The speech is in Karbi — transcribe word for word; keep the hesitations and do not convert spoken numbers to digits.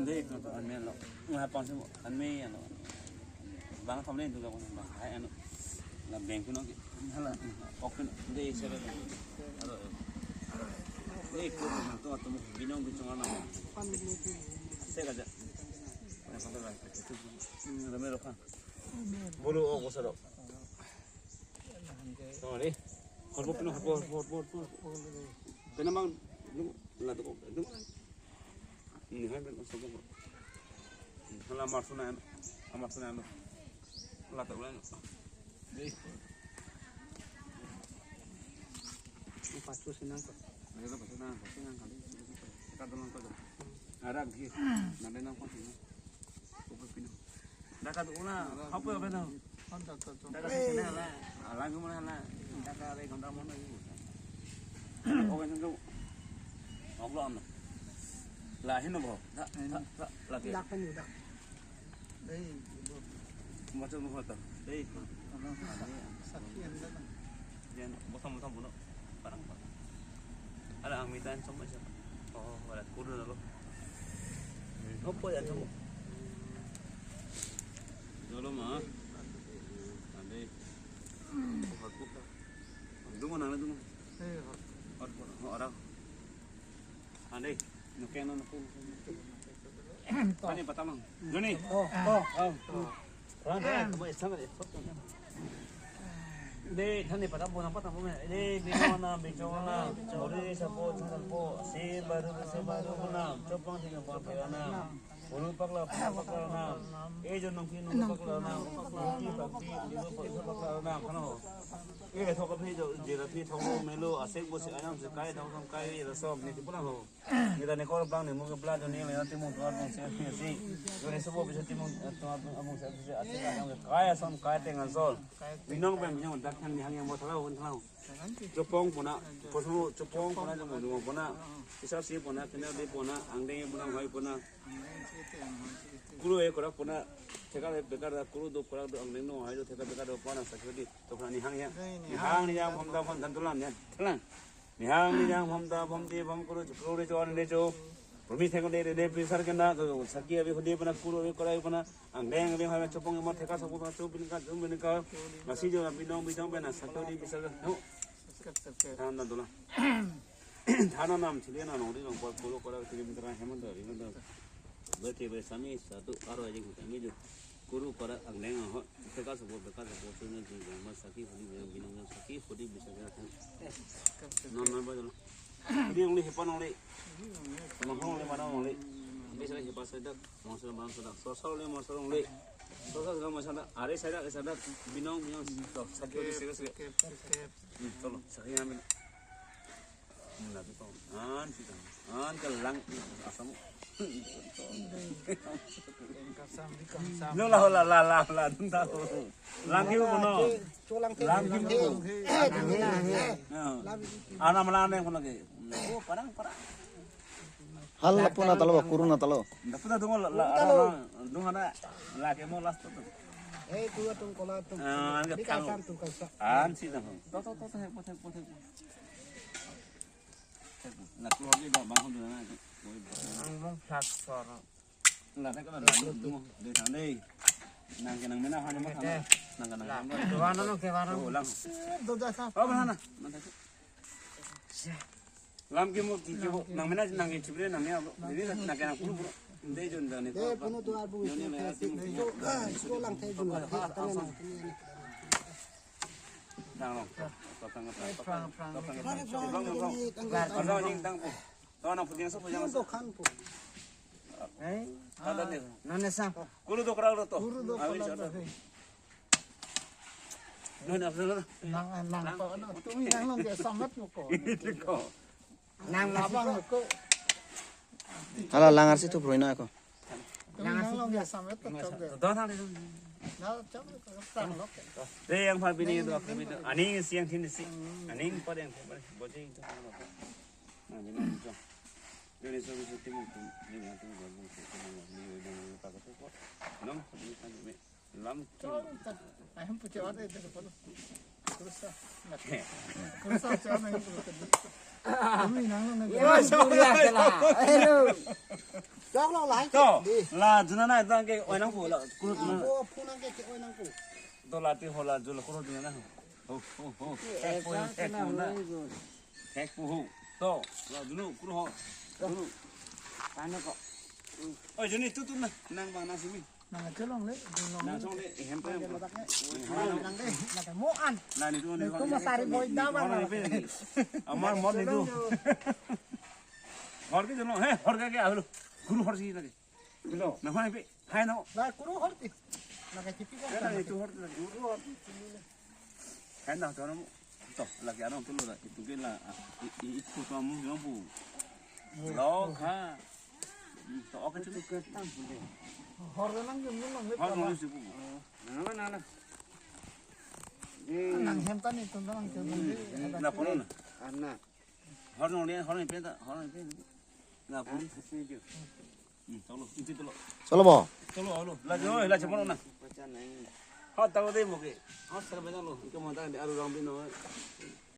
Dei, ko to anme lo. Nga pang simo anme lo. Bang tham le tu ka bang hai ano. La beng kuno ke. Hala. Ok kuno. Dei sebe. Alo. Dei ko to to binong binong ana. Sega ja. Rame lo kan. Bulu o ko sado. Sorry. Hotbo pino, hotbo, hotbo, hotbo, hotbo. Pina bang, dung, la tu, dung. Ni hai ben sobo. Hala marsuna, amarsuna. La tu ulan. Dei. Pasu sinang ko. Ada pasu nang, pasu nang kali. Ka dolang ko. Ada lagi. Nade nang ko sini. Ko pino. Daka tu una, hapo ya pino. Daka tu sini ala. Ala gumana ala. Daka re gonda mono. Oke, tentu. Oke, am. La hin bo. Da, da, da, lagi. Dak kan udah. Dei, ibu. Macam mana tu? Dei. Sakhi anda kan. Yan, bosan bosan bono. Parang parang. Ada ang mitan sama siya. Oh, wala kudo na lo. Opo yan sama. Dolo ma. Ande. Hot buka. Dungo nang dungo. Eh, hot. Hot buka. Ho ara. Ande. Nuke no nuku. Ani patamang. Joni. Oh, oh. Oh. Rang, rang, kamu isang kali. Dei, thani pada bona patamang. Dei, binong ana, binong ana. Bori sapo, sapo. Si baru, si baru ana. Chopang tiga pang pera ana. Buru pakla, pakla ana. Eh, jonong pinu pakla ana. Buru pakpi, buru pakla ana. Kano. Eh, thok aphi jo, jira phi thok melo, asek bo si ayam si kai, thok thok kai, jira som ni tipulang ho. Neta ne kor bang ne mo ke bla jo ne le na timung tuar bang se se. Jo ne sobo bisa timung tuar bang amung se se ase ka yang kaya som kaya tengan sol. Binong bang binong dak than ni hang yang mo thalau kan thalau. Chopong pona, poso chopong pona jo mo pona. Isa si pona, kena de pona, angdeng pona, hoi pona. Kuru e korak pona, theka bekar da kuru do korak do angdeng no, hai do theka bekar do pona sakri di. To pona ni hang ya. Ni hang ni yang pham da pham dan tulan ya. Tulan. Ni hang ni yang pham da pham di pham kuru chukru de chon de chu. Promi thek de de pisar kena to sakhi abi khudi pona kuru abi korai pona angdeng abi hai chopong mo theka sopo pona chu bin ka chu bin ka. Masi jo binong binong pona sakhi di pisar no. Than dan tulan. Than nam chile na nong di nong por kuru korai chile bin ka heman da ri da. Bete be sami satu aro aja kita mi jo. Kuru para angleng ahot, beka sopo, beka sopo, sunu jing jang ma sakhi khudi jang binong jang sakhi khudi bisa jang kan. Non non ba jalo. Ini only hepan only. Mangkong only mana only. Bisa hepan sadak, mangsa mangsa dak. Sosal only mangsa only. Sosal segala mangsa dak. Are sadak, sadak binong binong sakhi khudi sega sega. Hmm, tolo, sakhi amin. An si an ke lang asam. Lo la la la la la dun ta. Lang ki kono. Lang ki kono. Ana mala ne kono ke. Oh, parang parang. Hal puna talo, kuru na talo. Dapat dah tunggu la la. Tunggu ada. La ke mo last tu. Eh, tu tung kola tung. Ah, an ke. Di kasam tu kasam. An si dah. To to to to. Na tu hobi ba bang hon na. Ang mong plat sor. La ta ka la lu du de thang de. Nang ke nang mena ha ni ma thang. Nang ke nang. Ke wana no ke wana. Oh, lang. Do da sa. Oh, mana na. Lam ke mo ki ke mo nang mena nang ke chibre nang ya. Ini nang ke nang puru puru. De jon da ni. De punu tu abu. Yo ni me ati mo. Ko lang te jon. Nang lo. Prang prang. Prang prang. Prang prang. Tong nang puting so puting so. Kan pu. Eh? Ada ni. Nang ne sa. Kuru do krak do to. Kuru do krak do. Nang nang nang. Nang nang to. Tumi nang nang dia samat mo ko. Ini ko. Nang abang ko. Hala langar si tu proina ko. Tumi nang nang dia samat to. Do thang de. Na cham ko prang lo. De yang pha bini do kami do. Aning siang thin si. Aning pa yang pha boje itu. Nah, ini. Jadi so so timu ni yang timu baru ni ni ni pakai tu ko. Nang ni kan ni lam tu. Ayam pucuk ada itu kalau. Kursa. Kursa cuma itu. Kami nang nang. Ya, sudah lah. Ayo. Dok lo lai. To, di. La juna na tang ke oi nangpo la. Kurho juna. Bo phone ke ke oi nangpo. To la ti ho la juna kurho juna na. Ho, ho, ho. Thekpo, thekpo na. Thekpo ho. To, la juna kurho. Juna. Ano ko. Oi, juni tu tu na. Nang bang na simi. Nang cholong le, cholong le. Nang cholong le, hem pa. Nang de, nang mo an. Na ni tu ni. Tu masari boy da bang. Amar mon ni tu. Hor ke jeno, he, hor ke ke ahlo. Kurho hor si lagi. Hello. Na hai pe, hai no. Na kurho hor ti. Na ka chipi ko. Ke na itu hor lagi. Kurho hor ti. Hai na to mo. To, lagi ano tu lo la. Itu ke la. I, i, itu kamu yang bu. Lo ka. Hmm, to oke tu. Hor nang jum nang le. Hor nang si bu. Na na na. Nang hem ta ni tu nang tu. Na pon na. Ana. Hor nong le, hor nong pe ta, hor nong pe. Na pon. Hmm, chalo, iti chalo. Chalo bo. Chalo, alo. La jo, la chapon na. Hot tang de mo ke. Hot sar ba lo. Ika mo ta de aru rang bin no.